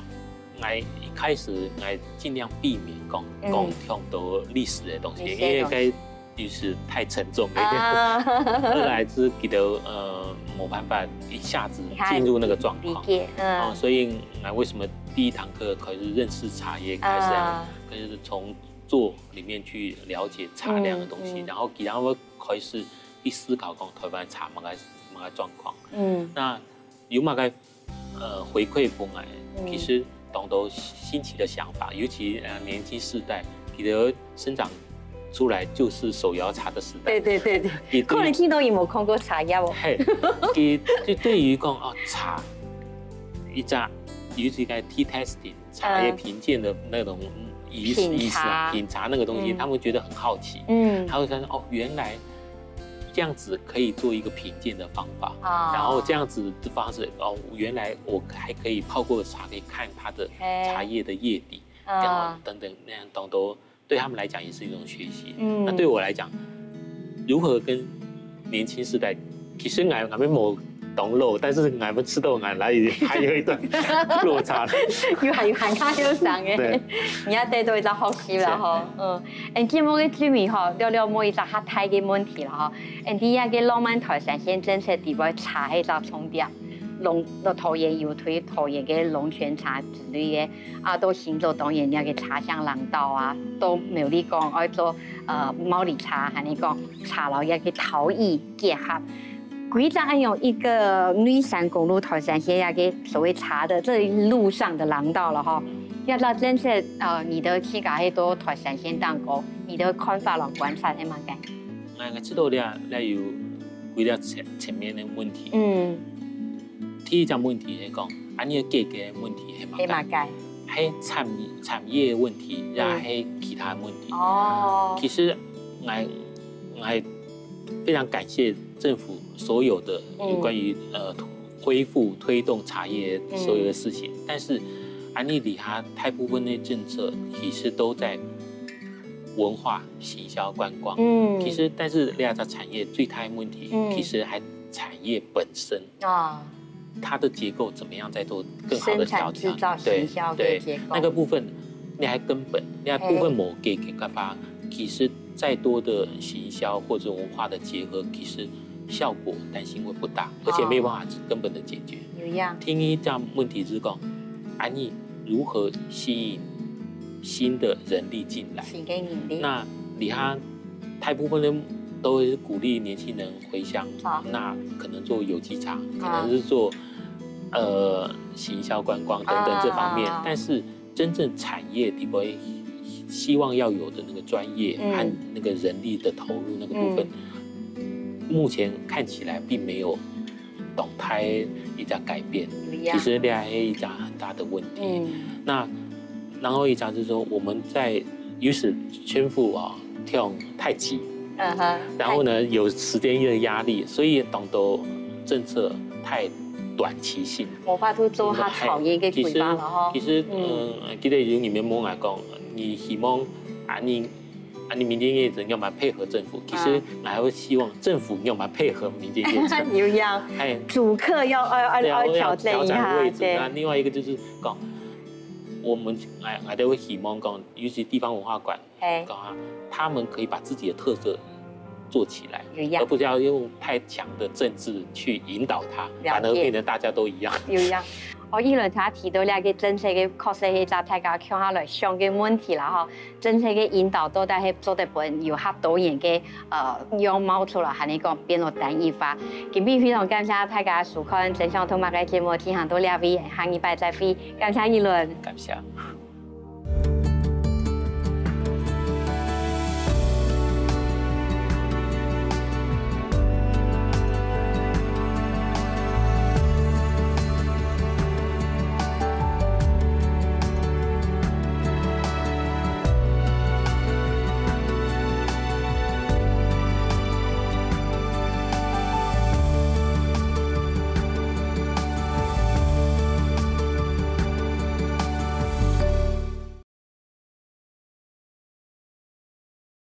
，𠊎一開始𠊎盡量避免講，嗯。講太多歷史个東西，歷史个東西。因為該歷史太沉重了一點。啊。二來是覺得，呃，沒辦法一下子進入那個狀況。理解，嗯。哦，所以𠊎為什麼第一堂課開始認識茶葉，開始，啊。就是從做裡面去了解茶這樣的東西，嗯，嗯。然後其他會開始去思考講台灣茶麼个，麼个狀況。嗯。那有麼个，呃，回饋分𠊎，嗯。其實當多新奇的想法，尤其，呃，年輕世代，其實生長出來就是手搖茶的時代。對，對，對，對。一定可能聽到你沒看過茶葉哦。嘿，佢就對於講，哦，茶，一隻，尤其在tea tasting， 茶葉品鑑的那種儀式，嗯。品茶。儀式，品茶那個東西，嗯。他們覺得很好奇。嗯。他會說，哦，原來這樣子可以做一個品鑑的方法，啊。然後這樣子的方式，哦，原來我還可以泡過茶，可以看它的茶葉的葉底，嘿。啊。然後等等那樣當多，對他們來講也是一種學習。嗯。那對我來講，如何跟年輕世代，其實𠊎，𠊎乜無當老，但是𠊎乜知道𠊎哪裡還有一段落差。有還，有還較後生个。對。你也得到一隻學習啦吼。是。嗯，恁節目个最尾吼，聊聊問一隻較大个問題啦吼。恁這个浪漫台三線政策底背茶係一隻重點，農，桃園有推桃園个龍泉茶之類个，啊，到新竹當然這个茶香廊道啊，到苗栗講愛做，呃，毛里茶，還係講茶樓這个陶藝 結合。歸隻恁樣一个內山公路台三線這个所謂茶的這一路上的廊道了吼，這隻政策，呃，你兜自家係到台三線當中，你兜看法摎觀察係麼个？𠊎，𠊎知道這，這有幾隻層，層面个問題。嗯。第一隻問題係講，恁樣个結構問題係麼个？係麼个？係產，產業个問題，嗯。也係其他問題。哦。其實𠊎，𠊎 非常感謝政府所有的嗯。有關於，呃，恢復推動茶葉所有的事情，嗯。但是恁呢這下大部分的政策其實都在文化、行銷、觀光。嗯。其實，但是這隻產業最大的問題，嗯。其實還產業本身。啊。 它的結構怎麼樣再做更好的調整？生產製造、對，行銷的結構。對，那個部分，你還根本，你還部分某個給幹嘛？嘿。其實再多的行銷或者文化的結合，其實效果擔心會不大，而且沒有辦法根本的解決。有影。第二隻問題是講，恁呢如何吸引新的人力進來？新的人力。那這下大部分人都是鼓勵年輕人 回鄉，好。那可能做有機茶，好。可能是做，呃，行銷觀光等等這方面。啊。但是真正產業底背希望要有的那個專業嗯。和那個人力的投入那個部分，嗯。目前看起來並沒有動態一家改變。有影。其實這還是一家很大的問題。嗯。那然後一家就是說，我們在，有時政府啊，太，太急，嗯哼。然後呢，有時間的壓力，所以當多政策太短期性。無法度做較長遠个規劃了吼。其實，其實，嗯。嗯，記得有人問𠊎講，你希望恁呢，恁呢民間業者仰般配合政府？其實啊。𠊎還會希望政府仰般配合民間業者。有影。哎。主客要，要，要，對啊，要調整一下，要調整位置。對。那另外一個就是講，我們，哎，還會希望講，尤其地方文化館，嘿。講啊，他們可以把自己的特色做起來，有影。而不是要用太強的政治去引導它，了解。反而變成大家都一樣。有影。哦，一輪頭提到這個政策个，確實係一隻大家共下來想个問題啦吼。政策个引導到底係做得分有較多元个呃樣貌出來，還係講變到單一化？今晡非常感謝大家收看《真想讀麼个》節目，進行到這位，下禮拜再會，感謝一輪。感謝。